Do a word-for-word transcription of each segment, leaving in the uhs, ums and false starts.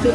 Yang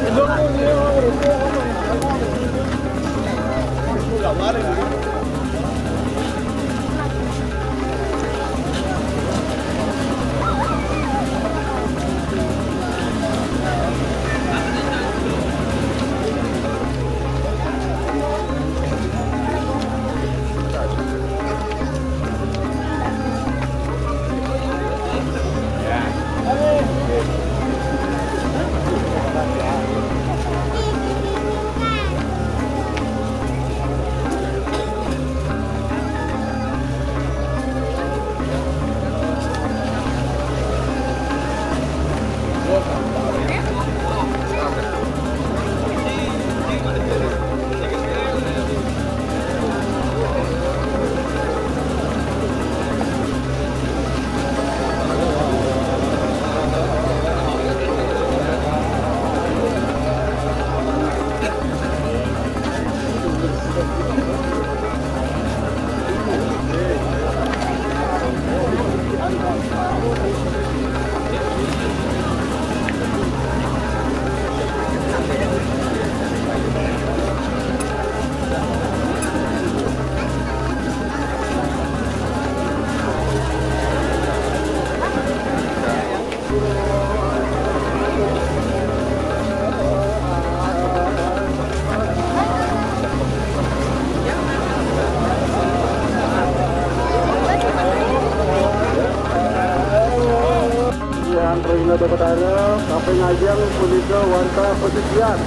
Rina Depetara, kaping ajeng punika wantah pasisian.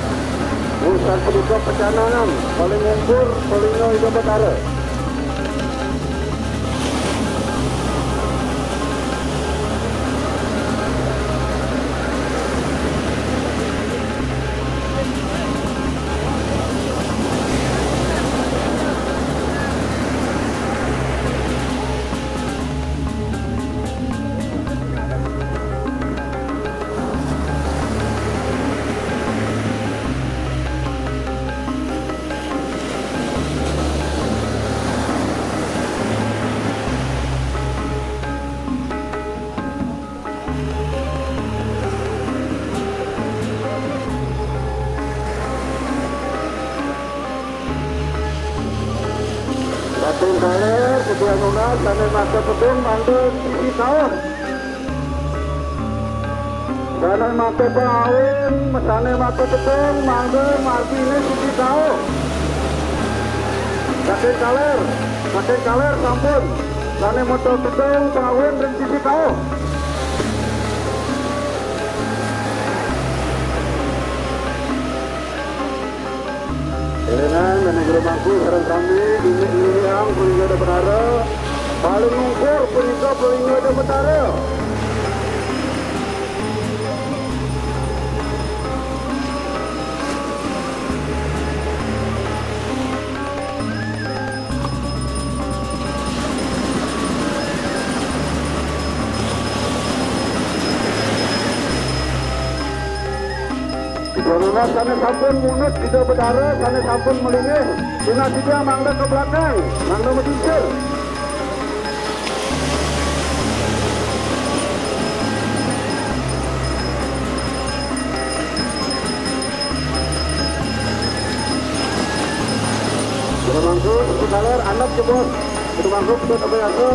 Urusan punika pecanangan, paling ungkur, paling Ida Betara. Saking kaler, sedian nunas, sane makta tedung, mangda sisi kaon. Sane makta pangawin, sane makta tedung, mangda margine sisi kaon. Saking kaler, saking kaler sampun. Sane makta tedung, pangawin ring sisi kaon. Kelingan, Dane Jero Mangku sareng sami, indik-indikang Palingga Ida Betara, paling ungkur punika Palingga Ida Betara. Ida nunas sane sampun mundut, Ida Betara sane sampun malinggih, tunas titiang mangda ka belakang, mangda madingkir. Jero Mangku, Sisi Kaler, andap jebos. Jero Mangku, Bukit Abayasa.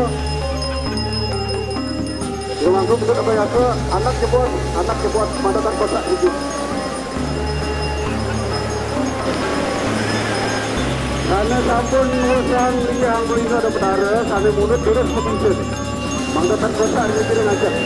Jero Mangku, Bukit Abayasa, andap jebos, andap jebos, mangda tan kosak sisi. Sane sampun ngosang Hyang Palingga Ida Betara, sane mundut durus makincin. Mangda tan kosak ring ajeng.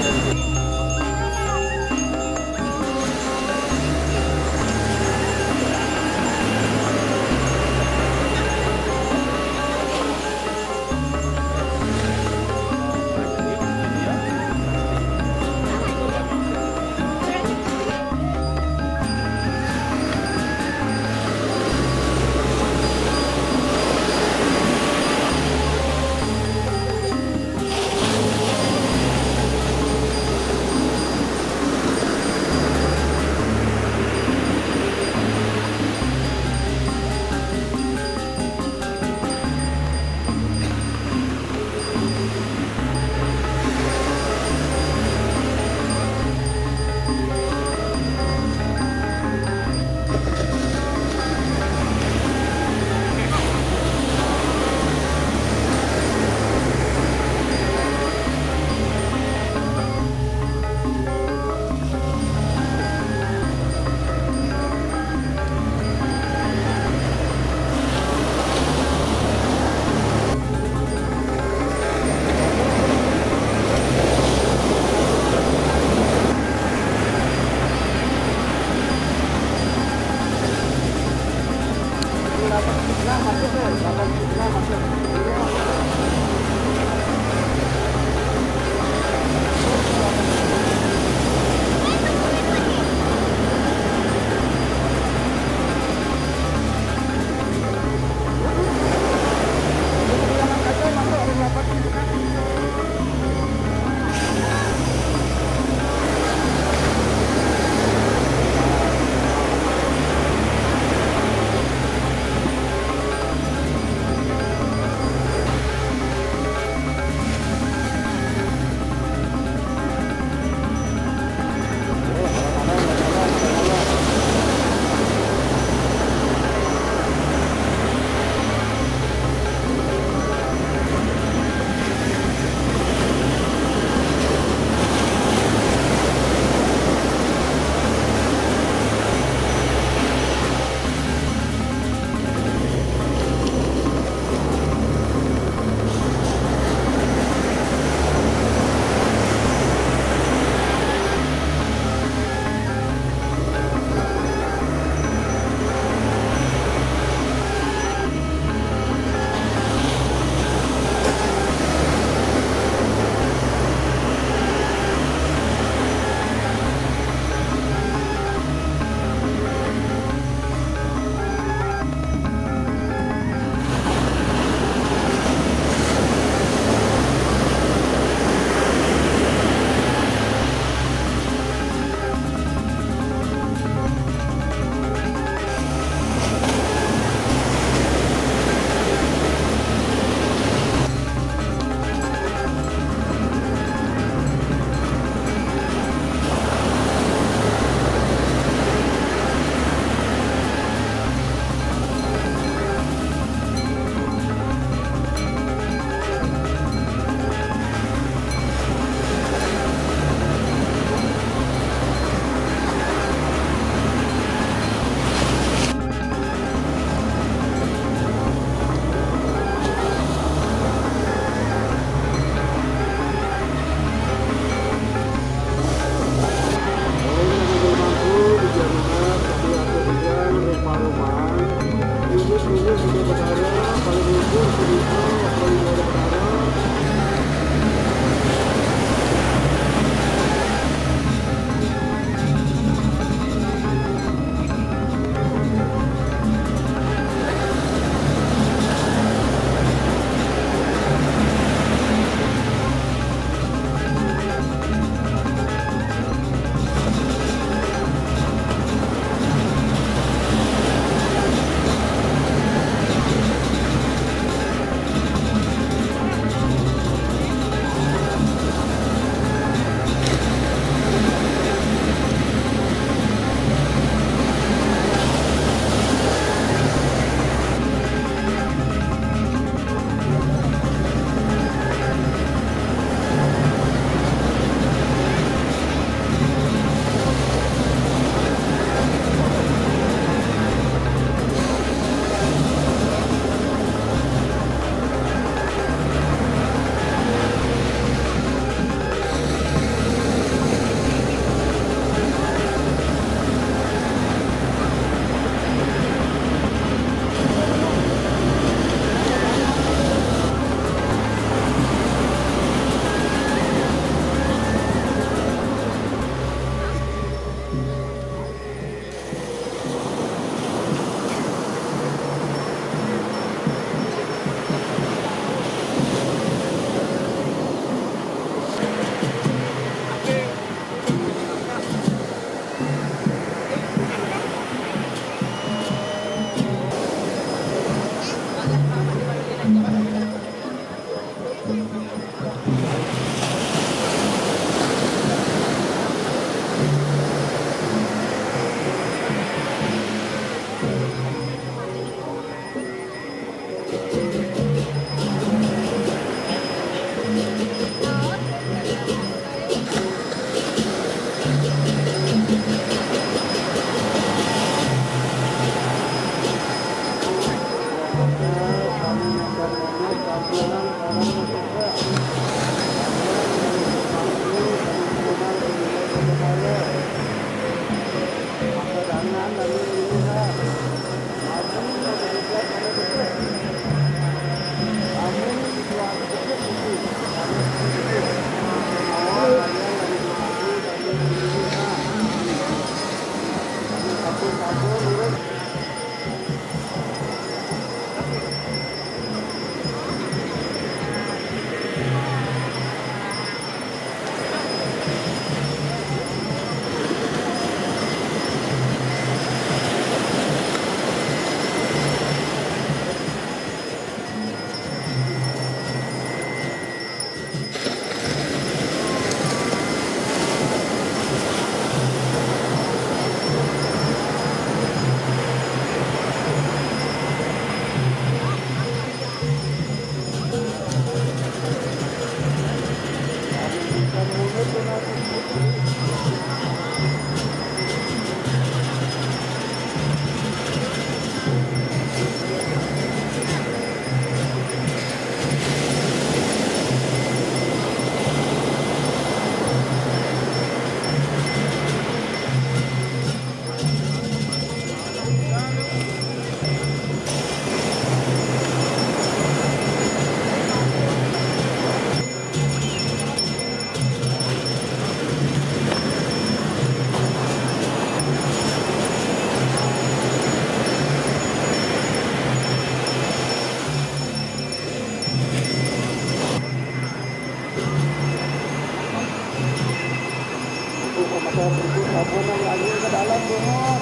Untuk motor itu, sampunang lagi ke dalam, Bun.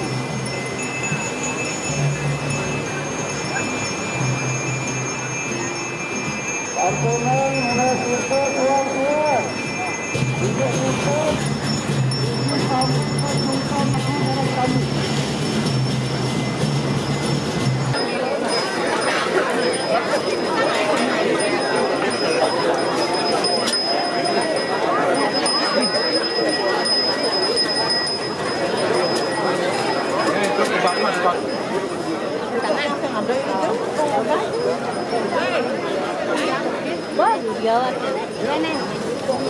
Sampunang, mulai super, keluar, keluar. Untuk super, ini sampai jumpa lagi dalam kami.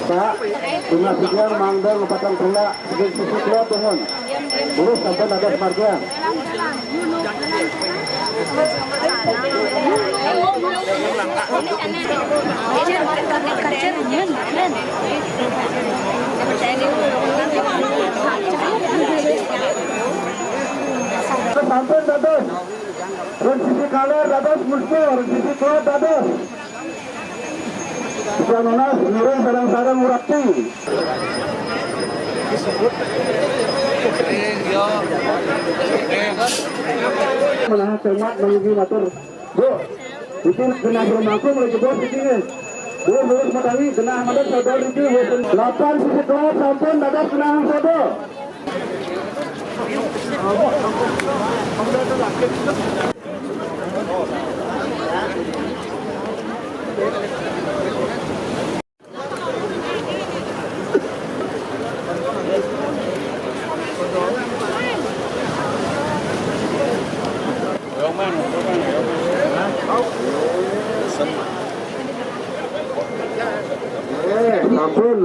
Pak, rumah siang mangga ngepatang pula, sedikit sisi keluar, bangun. Terus sampai ada semarga. Sampun dados. Run sisi kaler dados, muspur, run sisi kelod dados. Sudah nunas, ngiring sareng-sareng urati. Menahan semat menuju matur. Bu, itu genah rumahku mulai jebos iki, nggih. Bu, lurus matangi, genah mantep sodor iki, wis. Lapan sisi kelod sampun dados genah sodor. Eh, sampun.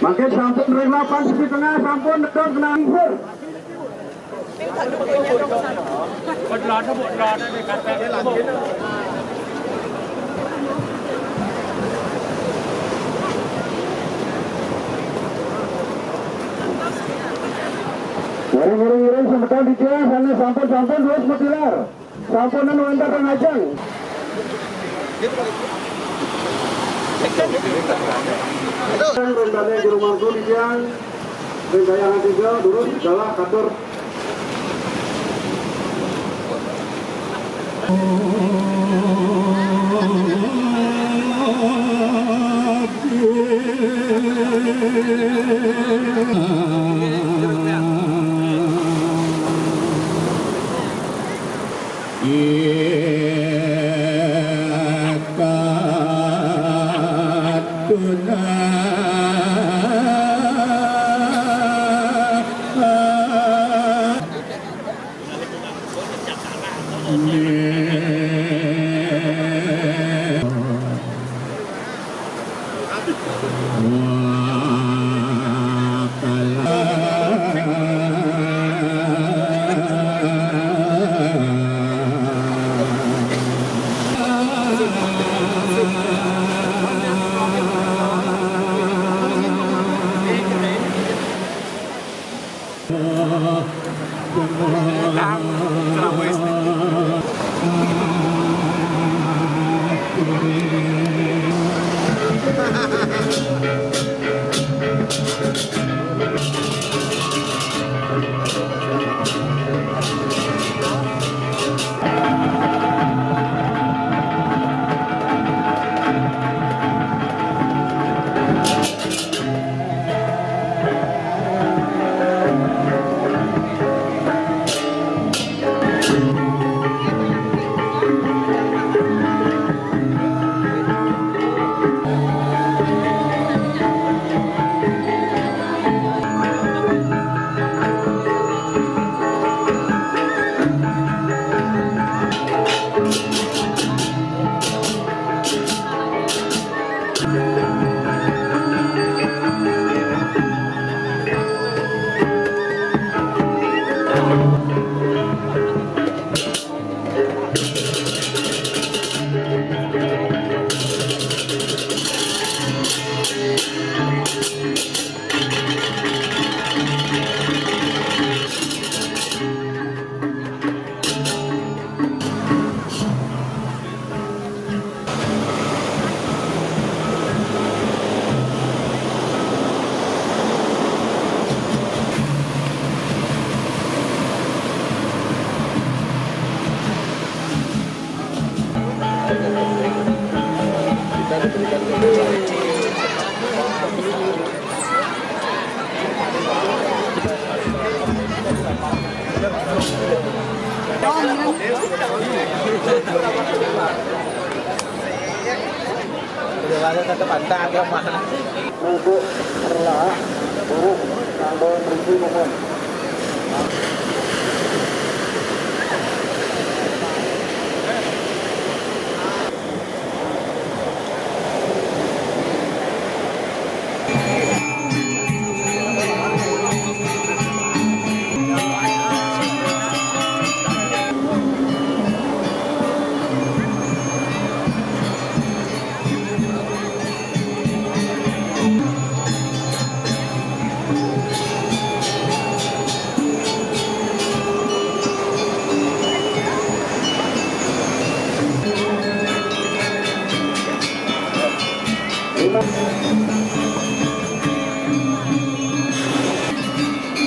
Mangkin sampun ring lapan sisi tengah, sampun nedon kena lingsir. Ngiring-ngiring semeton di dia, sana sampun-sampun terus mutilar. Sampunan wénten ring ajeng. Ring daya jero mangku titiang, ring daya tiga, durus, galah, katur. Udah banyak tetap ada agama. Ibu, Erla, Guru, Nando, Riki, Mumun.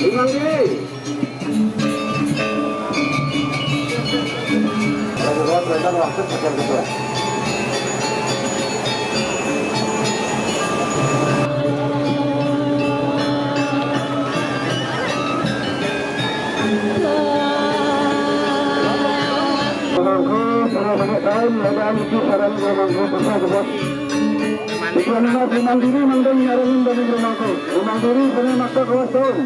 Imam Diri. Pemangku, saudara banyak tahun, ladang itu saran pemangku, besar, besar. Tuan Mas Imam Diri mangga nyarengin bani pemangku. Imam Diri, saudara makta kawas tahun.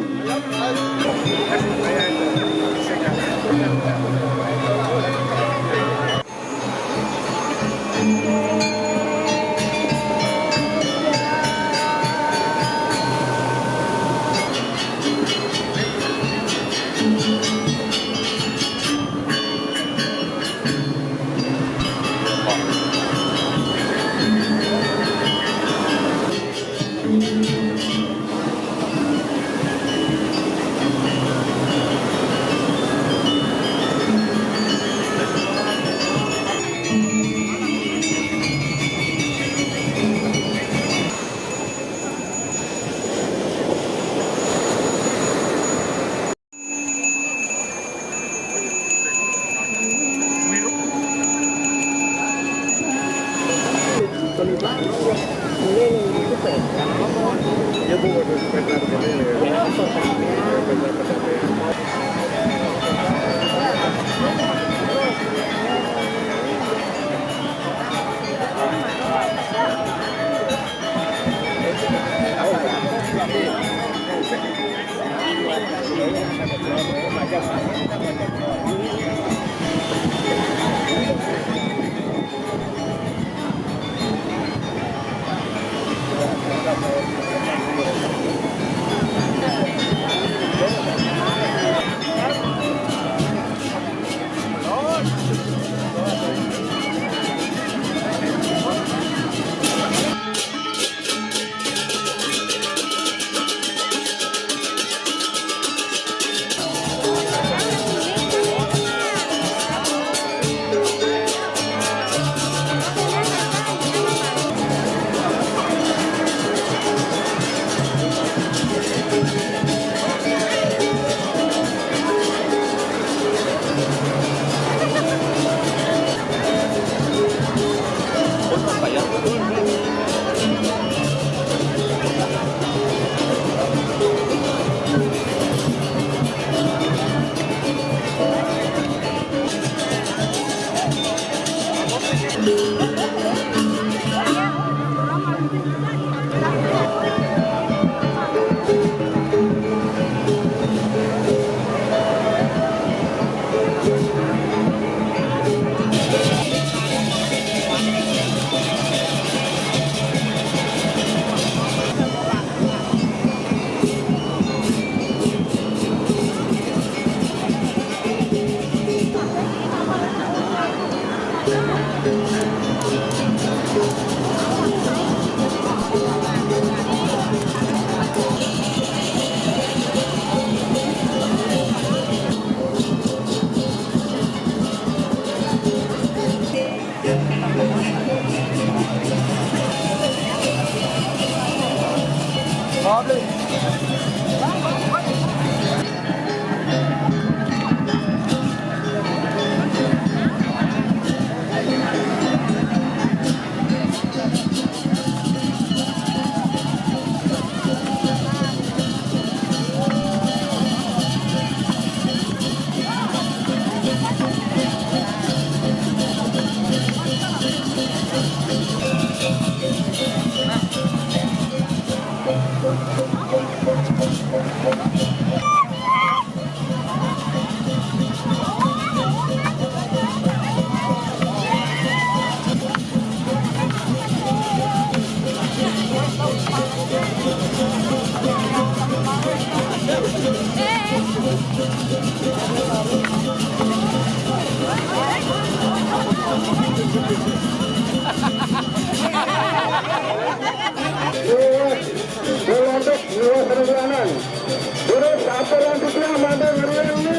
Terus apa yang kita mandang hari ini?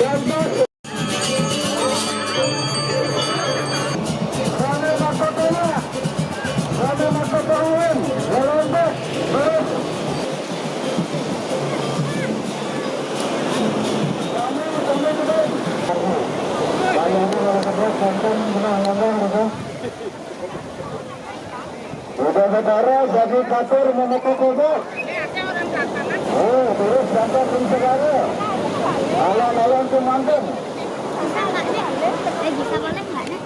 Lantas Udah saudara jadi katur memukul kodok. Oh, terus sampai tim saudara. Alon-alon ke mantan. Bisa nggak nih? Eh, bisa boleh nggak nih?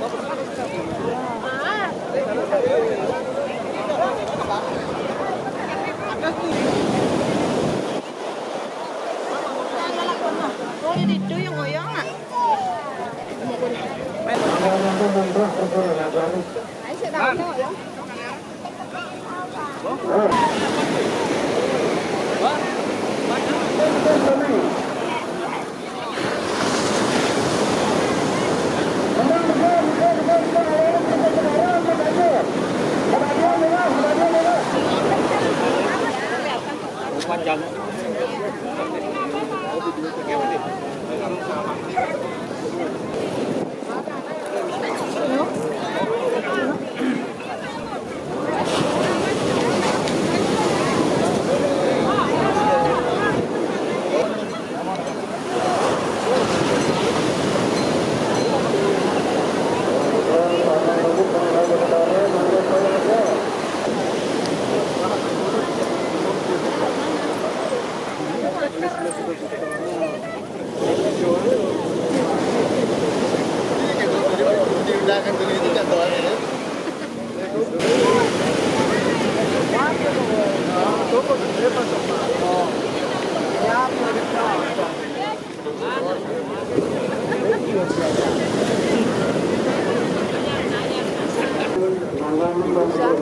Aturan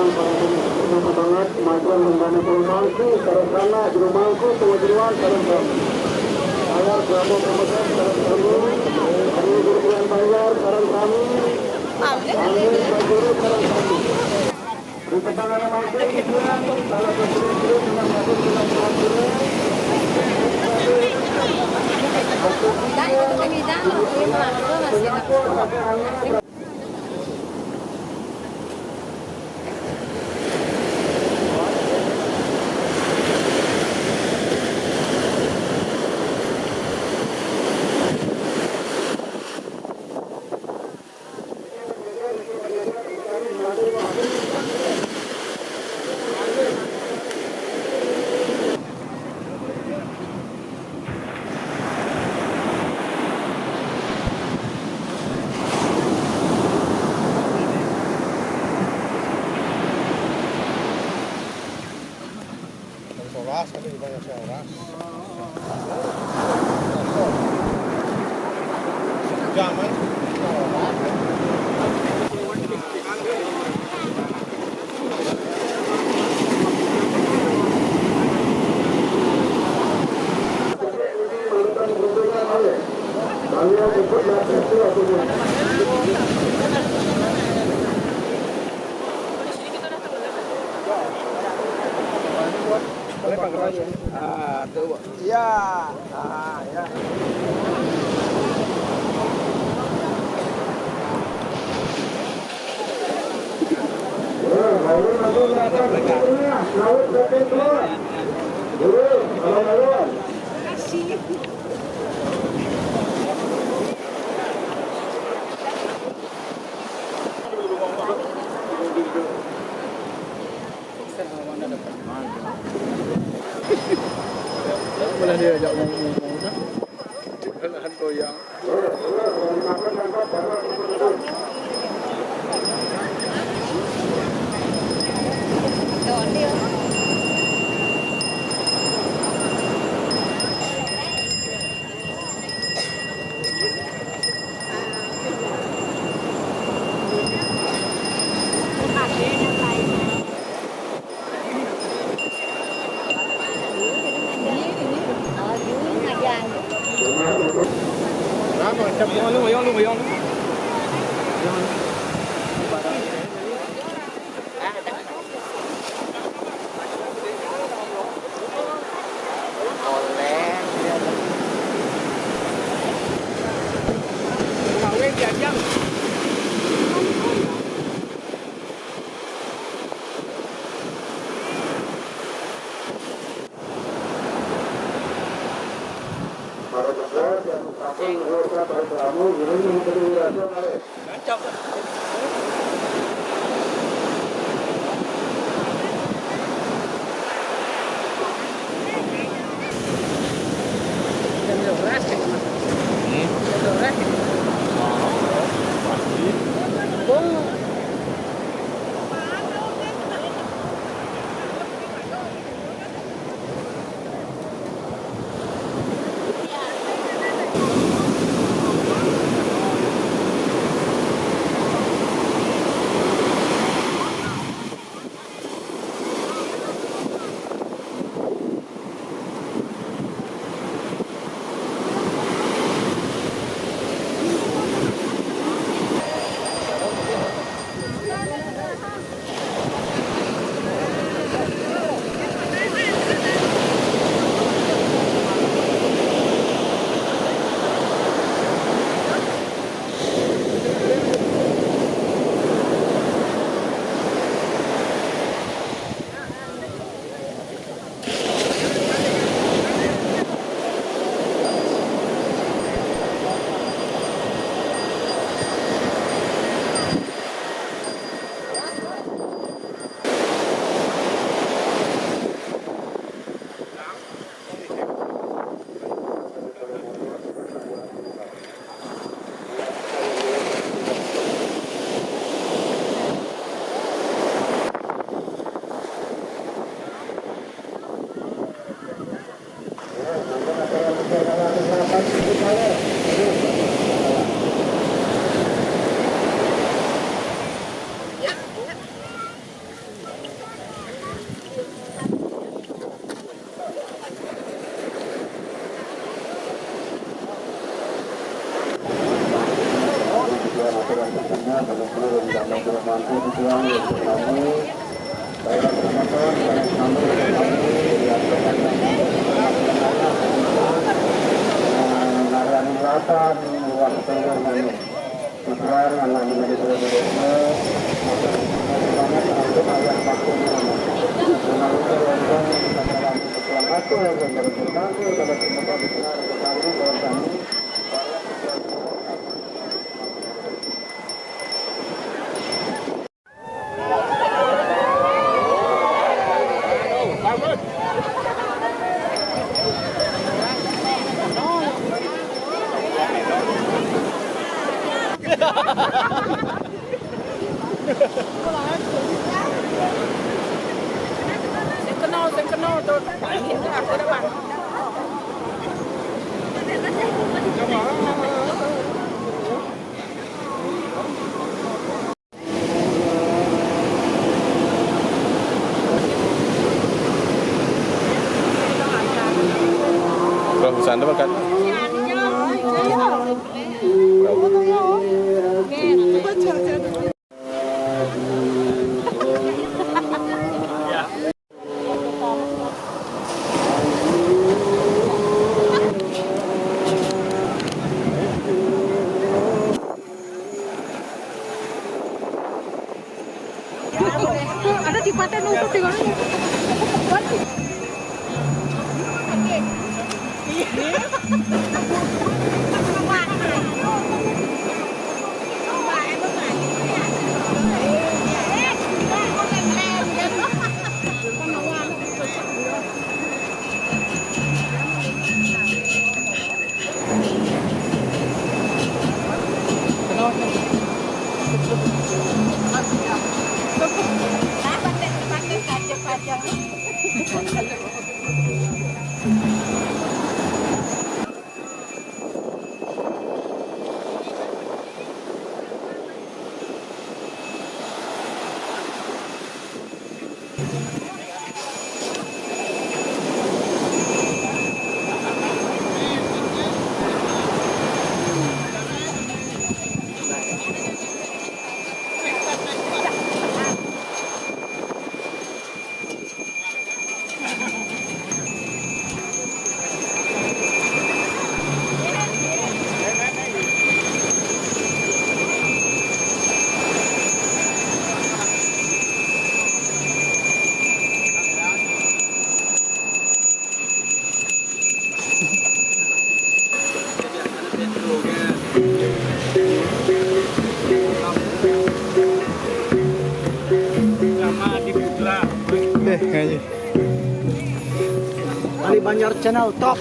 para pemudik banget, macan dan banyak penumpang, sareng-sareng, juru mangku, pengajuan, sareng-sareng. Bayar, berapa pemesan, sareng-sareng. Kami berkenan bayar, sareng-sareng. Kami berkenan, sareng-sareng. Di depan ada macan, salah satu yang masuk dengan macan. Horas, tapi kita nggak horas. Jaman. Iya. Ah, ya. Malah dia ajak ngomong-ngomong dah. Malahan goyang. Para petugas yang sampun mengurusan para tamu, ini menjadi wirasan, Alex. Sing kenal, sing kenal, tuh. Ini aku udah, Bang. Perahu sanda berkat. Ada di paten untuk di mana? Eh, ngaji. Bali Banjar Channel top.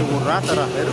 Murah terakhir.